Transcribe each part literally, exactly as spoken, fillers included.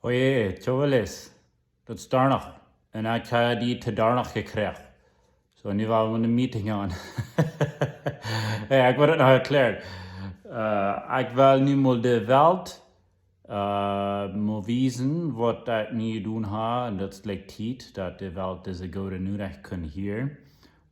Oje, Jovelis, daut es Darnach. Un ekj hab die to Darnach jekjräajen. Soo, nu woa wie een Meeting aun. Hey, ekj woa daut noch erkjläaren. Äh, ekj well nu mol de Welt, äh, mol wiesen, waut ekj nu jedonen hab. Un daut es like Tiet, daut de Welt dise goode Norecht kaun hieren.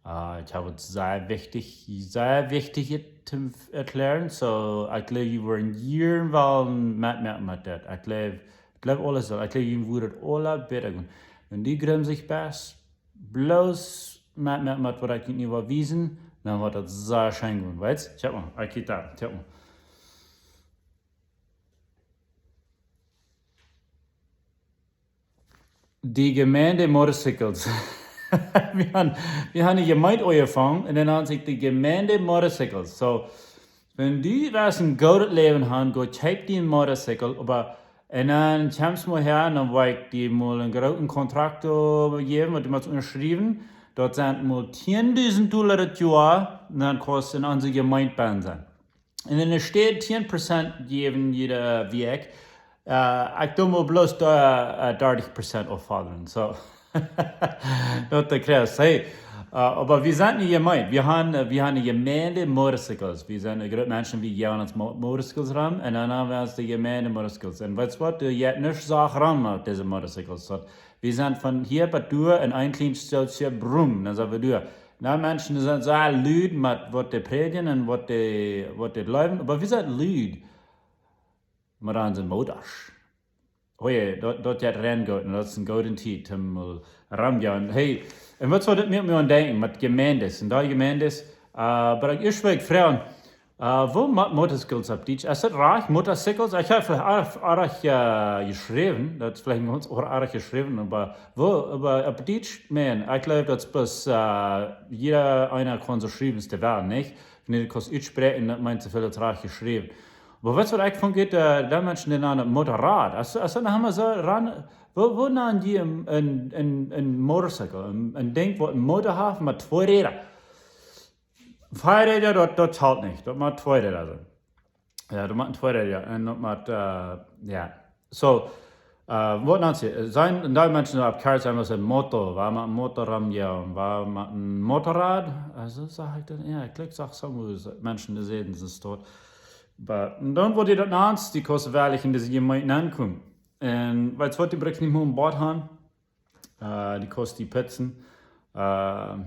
Äh, ekj hab waut sea wichtich, sea wichtich to erkjläaren. Soo, ekj jleew, jie woaren hia woll met, met, met dit. Ekj jleew, ekj jleew aules soo. Ekj jleew, jie woaren aules bäta gonen. Wan du gremsich best, bloos met, met, met waut ekj die nu woa wiesen, dan woat daut sea scheen gonen. Weetst? Kjikj mol, ekj kjikj doa, kjikj mol. De Jemeent Motorcycles. Wie haben, wie haben eene Jemeent aunjefongen un dan haud ekj de Jemeent Motorcycles. Soo, wan du west een goodet Läwen haben, go kjeep die een Motorcycle, oba, un dan kjemst mol häa, un dan woa ekj die mol een grooten Kontrakt jäwen, waut du motst unjaschriewen. Daut sent mol tiendusent Dolla daut Joa, un dan kaust du en onse Jemeent benne sennen. Un en de Städ tieen Prozent jäwen jiede Wäakj. Äh, ekj doo mol bloos doa, äh, dartich Prozent auffodren. Soo. Daut de Kreis. Hey, äh, oba wie sent eene Jemeent. Wie haben, äh, wie haben eene Jemeent Motorcycles. Wie sent eene Grupp Menschen, wie jäwen ons Mo-, Motorcycles rom. Un dan haben wie ons de Jemeent Motorcycles. Un weetst waut? Doa jeit nuscht soo rom met dise Motorcycles. Daut Wie sent von hia bat doa en een kjlien Steltje, brumm, dan sent wie doa. Na, Menschen, dee sent soo lud met waut dee prädjen un waut dee, waut dee jleewen, oba wie sent lud met onse Motors. Oje, daut, daut jeit rein goot un daut es eene goode Tiet om mol rom to gonen. Hey, un weetst waut, daut moakt mie aun denkjen met Jemeenten un dee Jemeenten, äh, oba ekj ieescht well ekj froagen, äh, woo mott Motorcycles opp Dietsch? Es daut rajcht, Motorcycles? Ekj hab ea-, ea-, äh, jeschräwen, daut es veleicht nich gaunz ea-, ea-, jeschräwen, oba woo, oba opp Dietsch, Maun, ekj jleew daut es bloos, äh, jieda eena kaun soo schriewen aus hee well, nich? Wan du kaust utspräakjen, daut meent soo väl, daut es rajcht jeschräwen. Oba weetst waut ekj von jeit, äh, dee Menschen, dee nanen daut Motorrad. Es, es daut noch emma soo rom, woo, woo nanen dee een, een, een, een Motorcycle, een, een Dinkj waut een Motor haft, met twee Räda? Vea Räda, daut, daut talt nich. Daut mott twee Räda sennen. Jo, daut mott twee Räda, jo. Un daut mott, äh, jo. Soo, äh, waut nanen see? Sent, en dee Menschen opp Kjrist sent, waut een Motor, wua met een Motor rom, jo, wua met een Motorrad. Äh, soo sach ekj daut, jo, ekj jleew, ekj sach soo, woo see Menschen, dee säden, see stoat. Oba, un dan woat die daut nans, dee kaust werkjlich en dise Jemeent nenkomen. Un weetst waut, dee brukt nich mol een Boot haben. Äh, dee kaust die putzen. Äh,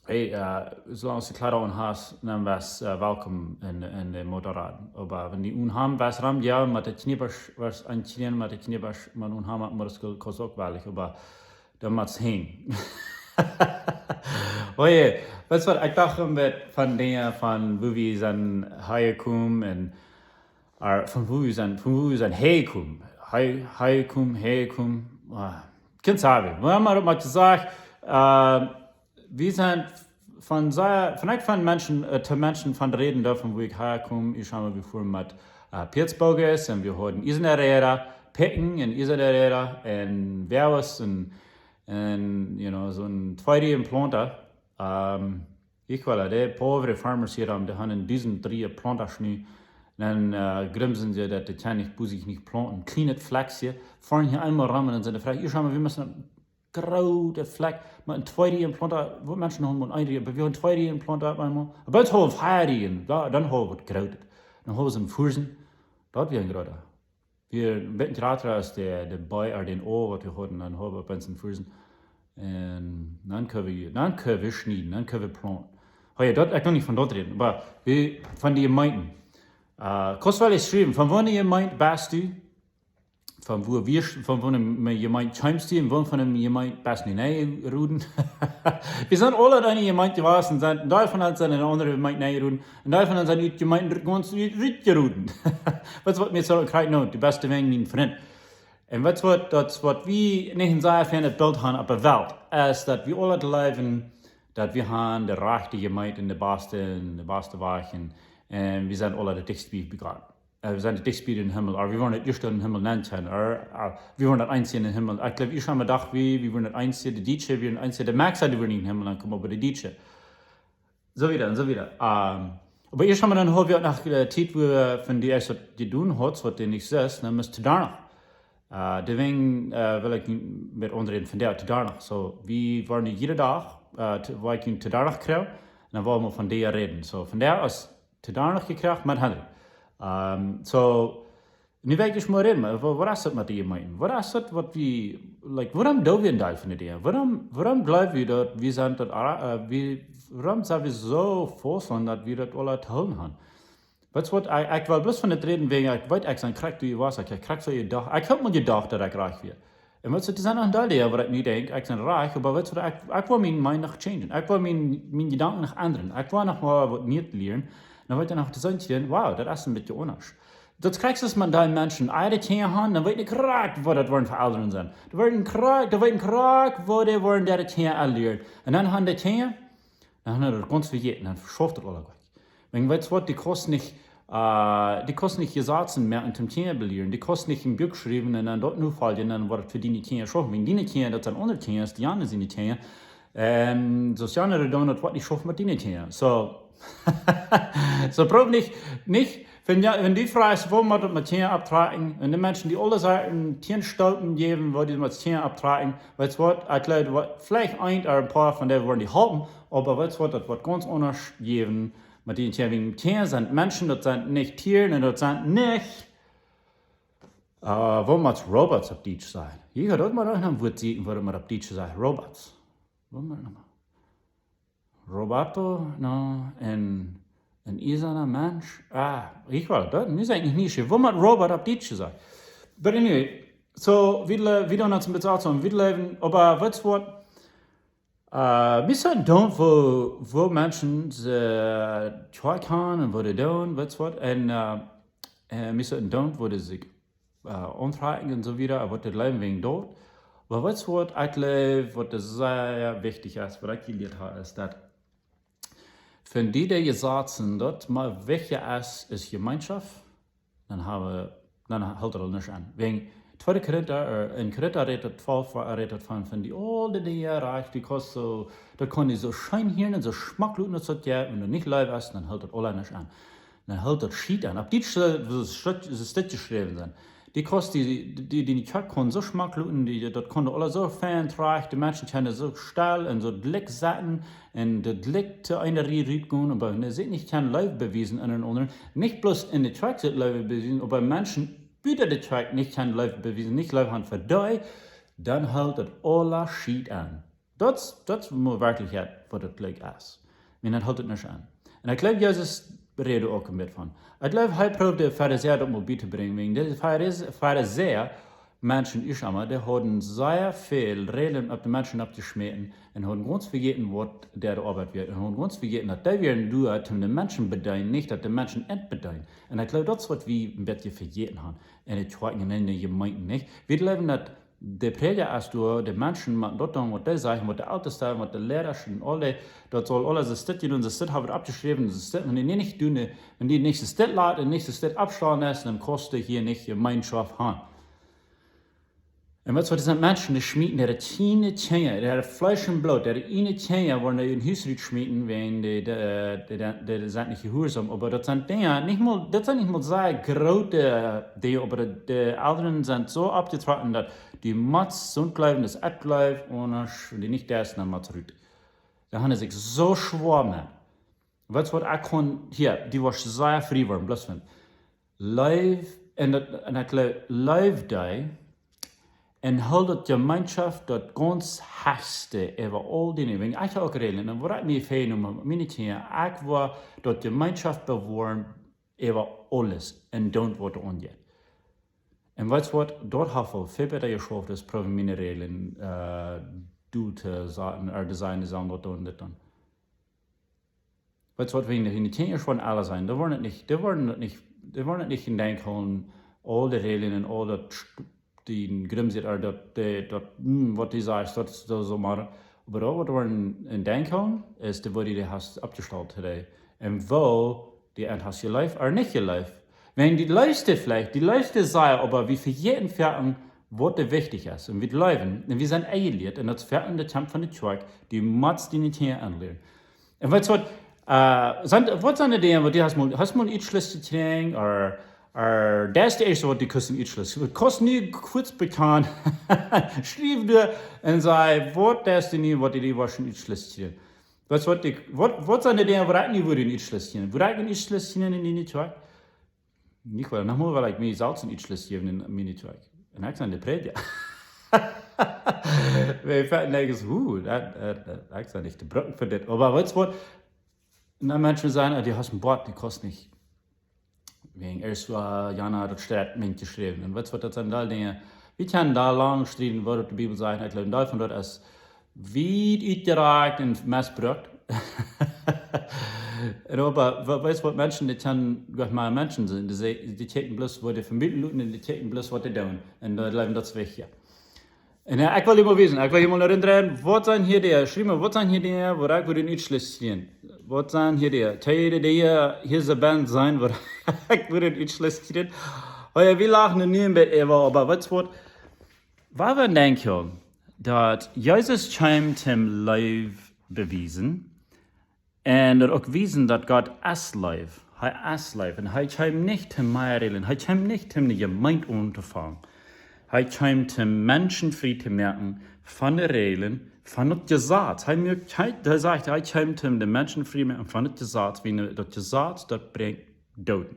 hey, äh, soo lang aus du Kjleeda aun hast, dan best, äh, welkom en, en de Motorrad. Oba wan du een Hemd best rom, jo, met de Kjneebasch, waut een Kjnee, met de Kjneebasch, met een Hemd, met de School kaust uk werkjlich, oba dan mott et hänjen. Oje, weetst waut, ekj docht een bät von Dinja von woo wie sent häajekomen un, äh, von woo wie sent, von woo wie sent häajekomen. Häa-, häajekomen, häajekomen. Ah, kjeene Ahnung. Wie haben mau daut mol jesajcht, äh, wie sent von sea, von, ekj von Menschen, äh, to Menschen von räden, doavon woo ekj häakomen, ekj saj mau, wie fuaren met, äh, Pittsburghers un wie hauden Iesaräda, Pickups un Iesaräda un Wagonen un, un, you know, soon twee Rieen Plonta. Ähm, ekj well, de poavre Farmers hia haben, dee haben dusent Rieen Plonta nu. Dan, äh, gremsen see, daut dee kjennen nich, bosich nich plonten. Kjlienet Flakje, foaren hia eemol rom un dan sent dee frie. Ekj saj mau, wie motten groote Flakj, mau twee Rieen Plonta, waut Menschen haben mau een Rieej, oba wie haben twee Rieen Plonta opp eemol. Oba wan wie vea Rieen, jo, dan haben wie waut Grootet. Dan haben wie soon Fuarsem, daut wia een groota. Wia een bät jrata aus de, de Boy, ooda dän Oa, waut wie hauden, dan haben wie opp eemol een Fuarsem. Un dan kjenn wie, dan kjenn wie schnieden, dan kjenn wie plonten. Oh jo, daut, ekj kaun nich von daut räden, oba wie, von dee Jemeenten. Äh, kaust wel ieescht schriewen, von woone Jemeent best du? Von wua wie, von woone Jemeent kjemst du un woo von eene Jemeent best du nu nenjeroden? Wie sent aule en eene Jemeent jewast un sent, een Deel von ons sent en eene aundre Jemeent nenjeroden, un een Deel von ons sent ut Jemeenten gaunz ut-, utjeroden. Weetst waut, mie soo krakjt nu, du best doawäajen mien Frint. Un weetst waut, daut es waut wie nich een sea fienet Bilt haben opp de Welt, es daut wie aule jleewen, daut wie haben de rajchte Jemeent un de baste, un de baste Wajch un, un wie sent aule daut dichtst bie, bie Gott. Äh, wie sent daut dichtst bie dän Himmel, ooda wie woaren daut ieescht en dän Himmel nenn kjennen, ooda, äh, wie woaren daut eensje en dän Himmel. Ekj jleew, ekj saj mau, docht wie, wie woaren daut eensje, de Dietsche, wie woaren eensje, de Mexikauna, dee woaren en dän Himmel nenkomen, oba de Dietsche. Soo wieda un soo wieda. Ähm, oba ieescht haben wie dan, haben wie uk noch, äh, Tiet, wua wie von dee ieescht waut jedonen hauden, waut dee nich sent, dan must to Darnach. Uh, de Wing uh, well ekj met ons räden von dee to Darnach. So, wie woaren nu jieda Dach, uh, to, wua ekj to Darnach kjrie, un dan woaren wie von dee räden. So, von dee es to Darnach jekjräajen met Henry. Um, so, nu well ekj mol räden, mau wa-, waut es daut met dee Jemeenten? Waut es daut waut wie, like, wuarom doo wie een Deel von dee Dinja? Wuarom, wuarom jleew wie daut, wie sent daut, uh, wie, wuarom sent wie soo faust aun daut wie daut aula to hoolen haben? Weetst waut, ekj, ekj well bloos von dit räden, wäajen ekj weet, ekj sie krakjt doa jewast, ekj, ekj krakjt soo jedocht, ekj haud mol jedocht daut ekj rikj wia. Un weetst waut, doa sent noch een Deel Dinja wua ekj nu denkj, ekj sie rikj, oba weetst waut, ekj, ekj well miene Meinunk noch changen. Ekj well miene, miene Jedanken noch endren. Ekj well noch mol waut Nieet lieren. Dan woat dan noch to seenen, wow, daut es een bät aundasch. Daut kjrichst du met dee Menschen, ea dee Kjinja haben, dan weeten dee krakjt waut daut woaren fa Elren sennen. Dee weeten krakjt, dee weeten krakjt waut dee woaren dee Kjinja aunlieren. Un dan haben dee Kjinja, dan haben dee daut gaunz vejäten, dan veschauft daut aula jlikj. Wäajen weetst waut, dee kaust nich, uh, dee kaust nich Jesazen mea en tom Kjinja belieren. Dee kaust nich een Buak schriewen un dan daut nofoljen, dan woat et fa diene Kjinja schaufen. Wäajen diene Kjinja, daut sent aundre Kjinja, es dee aundre siene Kjinja. Un soo aus dee aundre doonen, daut woat nich schaufen met diene Kjinja. So, so proow nich, nich, wan, jo, wan du froagst, woo mott daut met Kjinja opptrakjen, un dee Menschen, dee aule Sachen tieen Stoten jäwen, woo dee met Kjinja opptrakjen, weetst waut, ekj jleew, waut, veleicht een ooda een poa von dee woaren dee halpen, oba weetst waut, daut woat gaunz aundasch jäwen, met dee Kjinja, wäajen Kjinja sent Menschen, daut sent nich Tieren un daut sent nich, uh, woo mott Robots opp Dietsch sennen? Ekj haud daut mol noch een Wuat seenen, woo daut mott opp Dietsch sennen. Robots. Woo mott daut mol? Roboto, no, een, een iesana Mensch. Ah, ekj weet daut, nu sie ekj nich, nich, woo mott Robot opp Dietsch sennen? But anyway, so, wie, le-, wie doonen ons een bät aul soo, wie läwen, oba weetst waut, uh, wie sent doa, woo, woo Menschen see Kjoakj haben un waut dee doonen, weetst waut, un, uh, uh, wie sent doa, woo dee sikj uh, auntrakjen un soo wieda, waut daut Läwen wäajen doa. Oba weetst waut, ekj jleew, waut sea wichtich es, waut ekj jelieet hab, es daut wan dee Dinja sent, daut mau wichtich es, es Jemeenschoft, dan haben wie, dan helt et aul nuscht aun. Wäajen Tweede Korinta, uh, en Korinta rät et väl, rät et von, von dee aule Dinja rajcht, dee kaust soo, daut kaun dee soo scheen hieren un soo schmock luten, daut, jo, wan du nich Leew hast, dan helt et aula nuscht aun. Dan helt daut Schiet aun. Opp Dietsch, äh, soo Stit-, soo Stit jeschräwen sennen. Dee kaust dee, dee, dee, dee Kjoakj kaun soo schmock luten, dee, daut kaun aula soo fein trajcht, de Menschen kjennen soo stell un soo jlikj sitten un daut jlikj to eene Rieej rutgonen, oba wan see nich kjennen Leew bewiesen aun eenen aundren, nich bloos enne Kjoakj sent Leew bewiesen, oba Menschen buta de Kjoakj nich kjennen Leew bewiesen, nich Leew haben fa dee, dan helt daut aula Schiet aun. Daut, daut mott werkjlich, jo, waut et jlikj es. Wan daut helt et nich aun. Un ekj jleew, Jesus räd uk een bät von. Ekj jleew, hee proowd de Farisäa daut mol bie to brinjen. Wäajen de Faris-, Farisäa, Menschen, Israeliten, dee hauden sea väl Räajlen opp de Menschen oppjeschmäten un hauden gaunz vejäten, waut de Oabeit wia. Un hauden gaunz vejäten, daut dee wieren doa, om de Menschen bedeenen, nich daut de Menschen an bedeenen. Un ekj jleew, daut es, waut wie een bät vejäten haben. En de Kjoakjen, en de Jemeenten, nich? Wie jleewen, daut de Prädja es doa, de Menschen motten daut doonen, waut dee sajen, waut de Eltesta, waut de Liera un aul dee, daut saul aules, soo steit hia, soo steit, hab ekj oppjeschräwen, soo steit, wan dee nich doonen, wan dee nich soo steit loten un nich soo steit aufstalen, dan kaust du hia nich Jemeenschoft haben. Un weetst waut, daut sent Menschen, dee schmieten äare ieejne Kjinja, äa Fleesch un Bloot, äare ieejne Kjinja woaren dee ut Hus rutschmieten, wäajen dee, dee, dee, dee, dee sent nich jehuarsom. Oba daut sent Dinja, nich mol, daut sent nich mol soo groote Dinja, oba de, de Elren sent soo oppjetrocken, daut du motst soo jleewen, daut ekj jleew, aundasch, wan du nich deist, dan motst rut. Dan haben see sikj soo schwoa met. Weetst waut, ekj kaun hia, dee woat sea frie woaren, bloos von Leew, un daut, un ekj jleew, Leew dee, un hool daut Jemeenschoft daut gaunz hechste äwa aul dee Dinja. Wan ekj uk räd, un waut ekj mie väanäm, miene Kjinja, ekj well daut Jemeenschoft bewoaren äwa aules un doonen, waut doa aunjeit. Un weetst waut, daut haft väl, väl bäta jeschauft, aus proowen miene Räajlen, äh, doa to saten, ooda to sajen, dee sellen daut doonen, dit doonen. Weetst waut, wan de Kjinja von aule sennen, dee woaren et nich, dee woaren et nich, dee woaren et nich en Denkj hoolen, aul de Räajlen un aul daut St-, dee Grimm sitt, ooda daut, dee, daut, hm, waut dee sajcht, daut es soo, soo mau. Oba daut, waut dee woaren en Denkj hoolen, es dee, woo du dee hast oppjestalt to dee. Un woo du an hast jeleeft ooda nich jeleeft. Wan dee leewst veleicht, dee leewst sea, oba wie vejäten foaken, waut doa wichtich es. Un wie jleewen, un wie sent enjelieet, un daut es foaken de Kjamf von de Kjoakj, du motst diene Kjinja aunlieren. Un weetst waut, äh, sent, waut sent de Dinja, waut du hast mol, hast mol eent schlajcht jekjräajen, ooda, Ea, daut es daut ieeschte waut du kaust utschliessen. Du kaust nu kort bekaunt schriewen doa un sajen, waut es daut nu waut du woascht utschliessen? Waut, waut, die, waut, waut sent de Dinja waut ekj nu wudd utschliessen? Wudd ekj utschliessen en miene Kjoakj? Nich woa, noch mol, wiels ekj mie selfst utschliessen en miene Kjoakj. Un ekj sie de Prädja. Wie fält nich, hu, daut, daut, daut, ekj sie nich de Bruck fa dit. Oba weetst waut? Un dan Menschen sajen, "Oh, du hast een Boat, du kaust nich." Wäajen ieescht wia Jana daut Städtmint jeschräwen. Un weetst waut, daut sent aul Dinja, wie kjennen doa lang strieden, waut de Bibel sajcht. Ekj jleew, doavon daut es wiet utjerakjt un mesbrukt. Un oba, wa-, weetst waut, Menschen, dee kjennen, saj mau, Menschen sennen, dee, dee kjikjen bloos, waut dee vemoaken loten, un dee kjikjen bloos, waut dee doonen. Un doa jleewen, daut es wichtja. Un jo, ekj well junt mol wiesen, ekj well junt mol noch endreien, waut sent hia de, schriew mol, waut sent hia de, waut ekj wudd utschliessen? Waut sent hia de, twee de Dinja, hia sent Band sent, waut ekj wudd utschliessen? Oh jo, wie lachen nu een bät äwa, oba weetst waut? Waut wie denkjen, daut Jesus kjeem toom Leew bewiesen, un daut uk wiesen, daut Gott es Leew. Hee es Leew. Un hee kjeem nich toom mea Räajlen. Hee kjeem nich toom ne Jemeent auntofangen. Hee kjeem toom Menschen frie to moaken von de Räajlen, von daut Jesaz. Hee muak, hee, hee sajcht, hee kjeem toom de Menschen frie moaken von daut Jesaz, wiels daut Jesaz, daut brinjt Doot.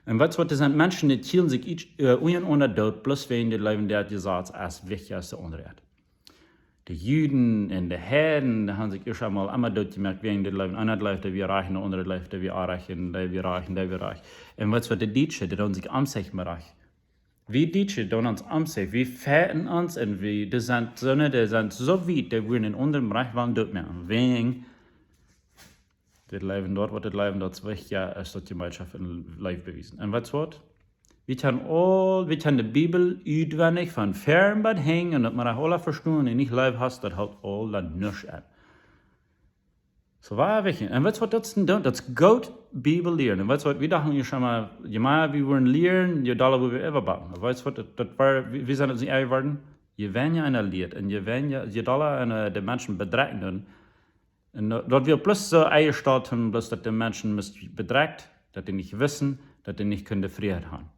Un weetst waut, doa sent Menschen, dee kjielen sikj ieescht, äh, unjarenaunda doot, bloos wäajen dee jleewen, daut Jesaz es wichtja aus de aundre. De Juden un de Heiden, dee haben sikj ieescht eemol emma doot jemoakt, wäajen dee jleewen, eena jleeft, dee wia rajcht, un de aundre jleeft, dee wia orrajcht, un dee wia rajcht, un dee wia rajcht. Un weetst waut, de Dietsche, dee doonen sikj aum sikj mau rajcht. Wie Dietsche doonen ons aum sikj, wie fajchten ons, un wie, dee sent soo, dee sent soo wiet, dee wudden eenen aundren rajcht wellen doot moaken. Wäajen daut Läwen doa, waut daut Läwen doa es, wichtja aus daut Jemeenschoft un Leew bewiesen. Un weetst waut? Wie kjennen aul, wie kjennen de Bibel utwendich von ver bat hinjen un daut mau aula vestonen un nich Leew haben, daut halpt aula nuscht aun. Soo wia wichtich. Un weetst waut, daut es een Dinkj, daut es goot Bibel lieren. Un weetst waut, wie dochten ieescht eemol, je mea wie wudden lieren, je dolla wudden wie äwabacken. Weetst waut, daut, daut wia, wie, wie sent ons nich äwa worden? Je weinja eena lieet un je weinja, je dolla eena, äh, de Menschen bedrekjen deit, un daut, daut wia bloos soo enjestalt, bloos daut de Menschen must bedrekjt, daut dee nich wisten, daut dee nich kunnen Frieheit haben.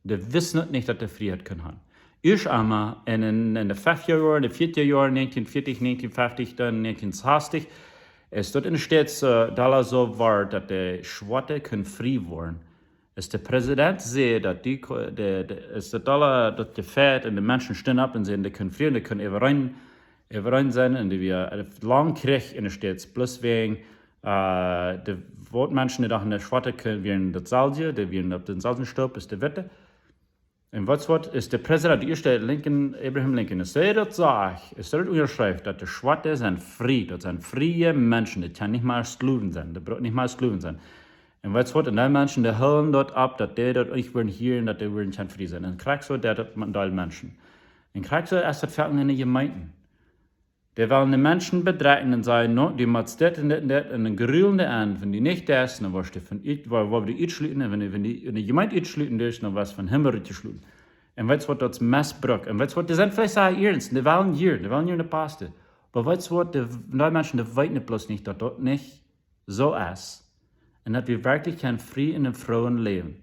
Dee wisten daut nich, daut dee Frieheit kunnen haben. Ieescht eemol en, en, en de feftiger Joaren, de vieetiger Joaren, negentien vieetich, negentien feftich, dan negentien sastich, es daut en de States, äh, dolla soo wia, daut de Schwoate kunnen frie woaren. Aus de Präsident säd, daut dee ko-, de, de, aus daut aula, daut de Fäd un de Menschen stunden opp un säden, dee kunnen frie, dee kunnen äwareen, äwareen sennen, un dee wia, äh, lang Kjrich en de States, bloos wäajen, äh, de waute Menschen, dee dochten, de Schwoate kunnen, wieren daut selwje, dee wieren opp dän selwjen Stoop aus de Witte. Un weetst waut, aus de Präsident, de ieeschte Lincoln, Abraham Lincoln, aus hee daut sach, aus hee daut unjaschreef, daut de Schwoate sent frie, daut sent frie Menschen, dee kjennen nich mea Sklowen sennen, dee brucken nich mea Sklowen sennen. Un weetst waut, un dee Menschen, dee hilden daut opp, daut dee daut nich wudden hieren, daut dee wudden kjennen frie sennen. Un krakjt soo deed daut met een Deel Menschen. Un krakjt soo es daut foaken en de Jemeenten. Dee wellen de Menschen bedrekjen un sajen, "No, du motst dit un dit un dit un een jrullende Enj, wan du nich deist, dan woascht du von ut-, wo-, woa wie utschluten, un wan du, wan du, wan du de Jemeent utschluten deist, dan woascht du vom Himmel utjeschluten." Un weetst waut, daut es mesbrukt. Un weetst waut, dee sent veleicht sea iernst, dee wellen hia, dee wellen hia een Pastor. Oba weetst waut, dee, dee Menschen, dee weeten bloos nich, daut daut nich soo es. Un daut wie werkjlich kjennen frie un en Fräd läwen.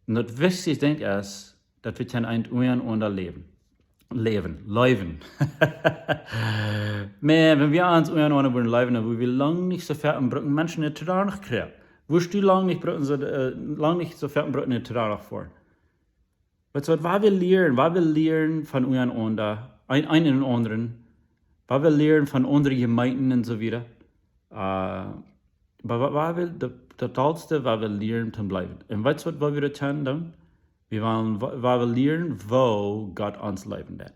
Un daut wichtichste Dinkj es, daut wie kjennen eent unjarenaunda läwen. Läwen, läwen. Oba wan wie ons unjarenaunda wudden läwen, dan wudden wie lang nich soo väl brucken Menschen en de Tränen kjrieen. Wurscht du lang nich brucken, soo, äh, lang nich soo väl brucken en de Tränen foaren. Weetst waut, waut wie lieren, waut wie lieren von unjarenaunda, een, een un aundren, waut wie lieren von aundre Jemeenten un soo wieda. Äh, oba waut, waut wie, daut, daut aulste, waut wie lieren toom bliewen. Un weetst waut, waut wie daut kjennen doonen? Wie wellen, wa-, waut wie lieren, woo Gott ons leewen deit.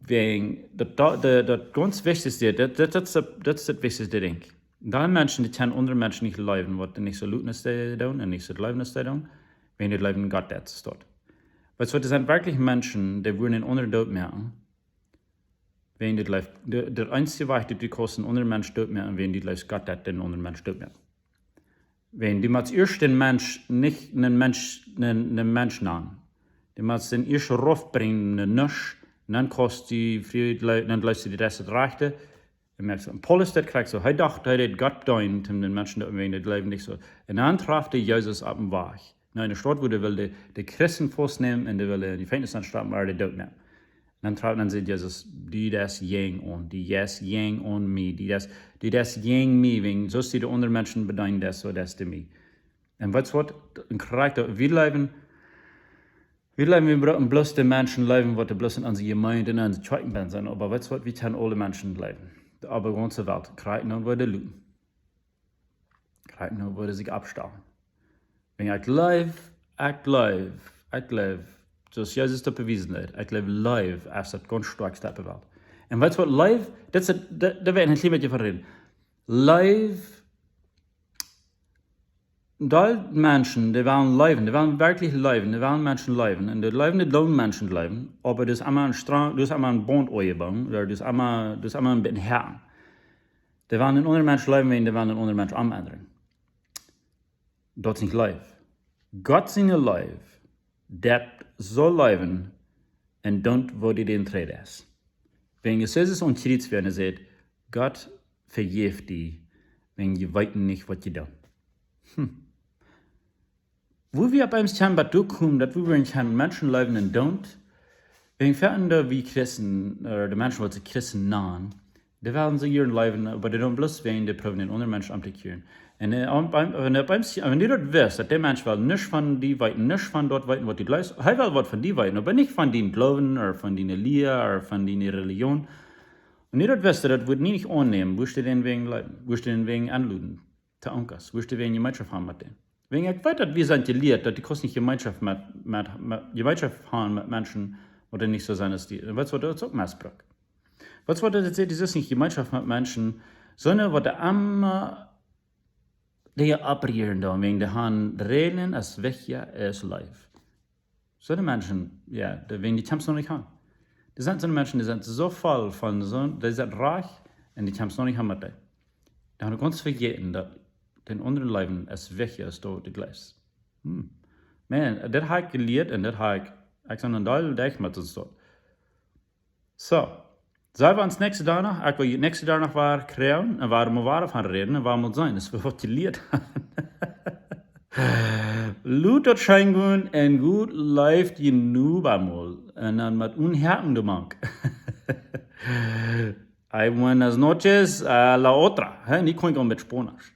Wäajen daut, daut, daut, daut gaunz wichtichste, daut, daut, daut es daut, daut es daut wichtichste Dinkj. Dee Menschen, dee kjennen aundre Menschen nich leewen, waut dee nich soo lud es to doonen un nich soo leewen es to doonen, wäajen dee leewen Gott, daut es daut. Weetst waut, doa sent werkjlich Menschen, dee wudden eenen aundren doot moaken, wäajen dee leewen, de, de eensje Wajch, daut du kaust eenen aundren Mensch doot moaken, wäajen dee leewen Gott, daut dän aundren Mensch doot moaken. Wan du motst ieescht dän Mensch, nich dän Mensch, dän, dän Mensch nanen. Du motst dän ieescht raufbrinjen, dän Mensch, un dan kaust du frie-, dan leefst du de Rest rajchte, Paulus deed krakjt soo. Hee docht, hee deed Gott deenen, om de Menschen doa wäajen daut Läwen nich soo. Un dan traf hee Jesus opp een Wajch. Na, enne Staut, wua dee wullen de, de Christen faustnämen un dee wullen enne Jefenkjnis stoppen, oba dee doot nich. Dan traf, dan säd Jesus: "Du deist jäajen aun, du deist jäajen aun mie, du deist, du deist jäajen mie, wäajen soo aus du de aundre Menschen bedeenen deist, soo deist du mie." Un weetst waut? Een Charakta, wie läwen, wie läwen, wie brucken bloos de Menschen leewen, waut bloos en onse Jemeent un en onse Kjoakjen sent. Oba weetst waut? Wie kjennen aule Menschen leewen. Opp de gaunze Welt. Krakjt nu woaren luden. Krakjt nu woaren sikj oppstalen. Wäajen ekj leew, ekj leew, ekj leew. Soo aus Jesus daut bewiesen deed. Ekj leew, Leew es daut gaunz stoakjste opp de Welt. Un weetst waut? Leew, daut es daut, daut, daut woa wie een kjlien bät von räden. Leew, dee Menschen, dee wellen leewen, dee wellen werkjlich leewen, dee wellen Menschen leewen. Un dee leewen, dee doonen Menschen leewen. Oba daut es emma een Strang, daut es emma een Baunt aunjebungen, ooda daut es emma, daut es emma een bät häa. Dee wellen een aundren Mensch leewen, wäajen dee wellen een aundren Mensch omendren. Daut es nich Leew. Gott siene Leew, daut soo leewen un doonen, waut dee dän Trigj es. Wäajen Jesus aum Kjriez wia un säd: "Gott, vejäf dee, wäajen dee weeten nich, waut dee doonen." Hm. Woo wie opp eemol kjennen bat doa komen, daut wie wellen kjennen Menschen leewen un doonen. Wäajen foaken dee wie Christen, ooda de Menschen, waut sikj Christen nanen, dee wellen sikj jieren leewen, oba dee doonen bloos wäajen dee proowen een aundren Mensch omtokjieren. Un, äh, opp, opp, wan opp eemol, wan dee daut wist, daut dee Mensch well nuscht von die weeten, nuscht von daut weeten, waut du jleefst, hee well waut von die weeten, oba nich von dien Gloowen ooda von diene Lia ooda von diene Religion. Wan dee daut wist, daut wudd dee nich aunnämen, wurscht du dän wäajen leewen, wurscht du dän wäajen enluden to onkas, wurscht du wäajen Jemeenschoft haben met dän. Wäajen ekj weet, daut wie sent jelieet, daut du kaust nich Jemeenschoft met, met, met, Jemeenschoft haben met Menschen, waut nich soo sent aus du. Un weetst waut, daut es uk Missbruck. Weetst waut, daut es, du hast nich Jemeenschoft met Menschen, sonda waut dee emma Dinja opprieren doonen, wäajen dee haben Räajlen, es wichtja aus Leew. Soone Menschen, jo, dee, wäajen dee kjemst noch nich aun. Dee sent soone Menschen, dee sent soo voll von soo, dee sent rikj un dee kjemst noch nich aun met dee. Dee haben gaunz vejäten, daut dän aundren leewen es wichtja aus daut du jleefst. Hm. Man, daut hab ekj jelieet un daut hab ekj, ekj sie een Deel derch met soont. Soo, seen wie ons näakjsten Dach noch, ekj well junt näakjsten Dach noch wada kjrieen un wada mol wada von räden un wada mol seenen, daut wie waut jelieet haben. Lot daut scheen gonen un Gott leeft junt nu bemol. Un dan met un Hoaten doamank. Ay, buenas noches, a la otra. Hä? Nu kaun ekj aul met Spaunsch.